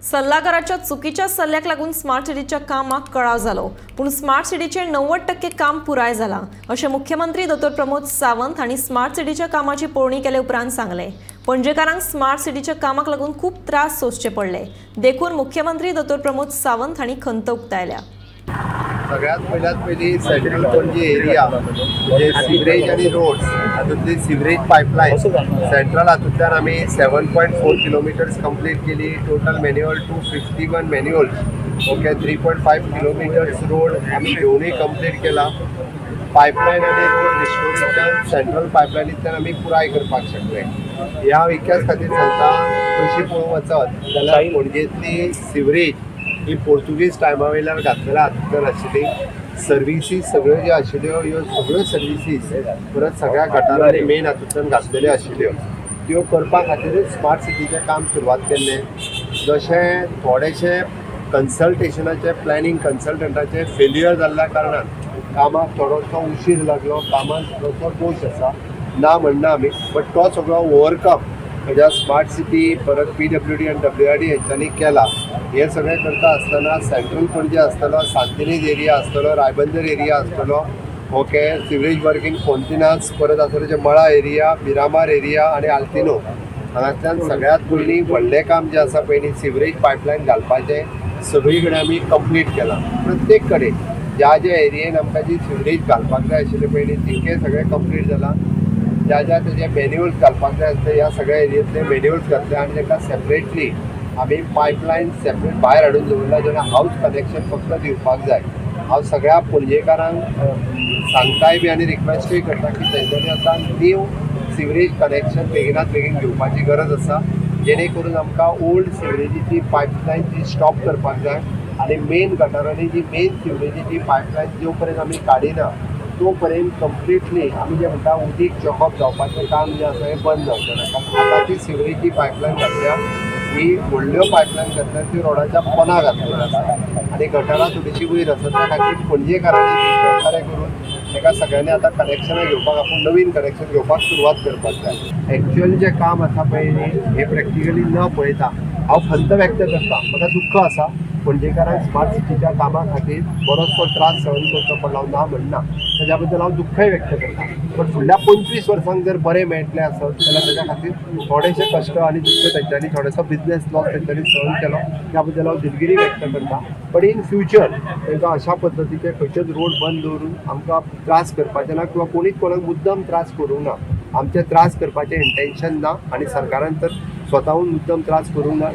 सल्लागाराच्या चुकीच्या सल्ल्याक लागून स्मार्ट सिटीच्या कामाक कळाव जालो, पूण स्मार्ट सिटीचें 90% काम पुराय जालां अशें मुख्यमंत्री दोतोर प्रमोद सावंत हांणी स्मार्ट सिटीच्या कामाची पळोवणी केले उपरांत सांगलें. पणजेकारांक स्मार्ट सिटीच्या कामाक लागून खूब त्रास सोंसचे पडले, देखून मुख्यमंत्री दोतोर प्रमोद सावंत हांणी खंत उक्तायल्या. सगळ्यात पयल्यात पयली सेंट्रल पणजी एरिया म्हणजे सिवरेज आनी रोड्स हातूंतली सिवरेज पायपलायन सेंट्रल हातूंतल्यान आमी 7.4 किलोमिटर्स कंप्लीट केली. Total manhole 251 manholes, okay, 3.5 kilometres road आमी घेवनूय कंप्लीट केला. पायपलायन आनी रोड रिस्टोरेशन सेंट्रल पायपलायनींतल्यान आमी पुराय करपाक शकले. ह्या विकास खातीर सांगता, कशी पळोवंक वचत जाल्यार पणजेंतली सिवरेज ही पोर्तुगीज टायमा वयल्यान घातलेल्या हातूंतल्यान आशिल्ली सर्विसीस सगळ्यो ज्यो आशिल्ल्यो ह्यो सगळ्यो सर्विसीस परत सगळ्या गटारांनी मेन हातूंतल्यान घातलेल्यो आशिल्ल्यो त्यो करपा खातीरच स्मार्ट सिटीचें काम सुरवात केल्लें. जशें थोडेशें कन्सल्टेशनाचें प्लॅनिंग कन्सल्टंटाचें फेल्युअर जाल्ल्या कारणान कामाक थोडोसो उशीर लागलो, कामाक थोडोसो दोश आसा ना म्हणना आमी, बट तो सगळो ओवरकम म्हणजे स्मार्ट सिटी परत PWD आनी WRD हेंच्यांनी केला. हे सगळें करता आसतना सेंट्रल पणजे आसतलो, सांतिनेज एरिया आसतलो, रायबंदर एरिया आसतलो, ओके, सिवरेज वर्कींग फोंतिनास, परत आसतलो जे मळा एरिया, मिरामार एरिया आनी आल्तिनो हांगांतल्यान सगळ्यांत पयलीं व्हडलें काम जें आसा पयलीं सिवरेज पायपलायन घालपाचें सगळी कडेन आमी कंप्लीट केलां. प्रत्येक कडेन ज्या ज्या एरियेन आमकां जी सिवरेज घालपाक जाय आशिल्ली पयलीं तितकें सगळें कंप्लीट जालां. ज्या ज्या तेजे मॅन्युअल्स घालपाक जाय आसले ह्या सगळ्या एरियेंतले मॅन्युअल्स घातले आनी ताका सेपरेटली आमी पायपलायन सेपरेट भायर हाडून दवरला, जेन्ना हावज कनेक्शन फक्त दिवपाक जाय. हांव सगळ्या पणजेकारांक सांगताय बी आनी रिक्वेस्टूय करता की तेंच्यांनी आतां न्यू सिवरेज कनेक्शन बेगिनात बेगीन घेवपाची गरज आसा, जेणे करून आमकां ओल्ड सिवरेजीची पायपलायन जी स्टॉप करपाक जाय आनी मेन गटारांनी जी मेन सिवरेजीची पायपलायन जो पर्यंत आमी काडिना तो पर्यंत कंप्लिटली आमी जें म्हणटा उदीक चॉकअप जावपाचें काम जें आसा हें बंद जावचें ना. कारण आतांची सिवरेजी पायपलायन घातल्या ही व्हडल्यो पायपलायन घातल्या त्यो रोडाच्या पोना घातलेल्यो आसा आनी गटारां थोडीशी वयर आसा. त्या खातीर पणजेकारांनी सहकार्य करून ताका सगळ्यांनी आतां कनेक्शनां घेवपाक आपूण नवीन कनेक्शन घेवपाक सुरवात करपाक जाय. एक्चुअल जें काम आसा पळय न्ही हें प्रॅक्टिकली न पळयता हांव खंत व्यक्त करता, म्हाका दुख्ख आसा पणजेकारांक स्मार्ट सिटीच्या कामा खातीर बरोचसो त्रास सहन करचो पडलो ना म्हणना, ताच्या बद्दल हांव दुख्खय व्यक्त करता. बट फुडल्या 25 वर्सांक जर बरें मेळटलें आसत जाल्यार ताच्या खातीर थोडेशे कश्ट आनी दुख्ख तेंच्यांनी, थोडोसो बिजनेस लॉस तेंच्यांनी सहन केलो त्या बद्दल हांव दिलगिरी व्यक्त करता. बट इन फ्युचर तांकां अशा पद्दतीचे खंयचेच रोड बंद दवरून आमकां त्रास करपाचे ना किंवा कोणीच कोणाक मुद्दम त्रास करूंक ना. आमचे त्रास करपाचें इंटेन्शन ना आनी सरकारान तर स्वताहून मुद्दम त्रास करूंक ना.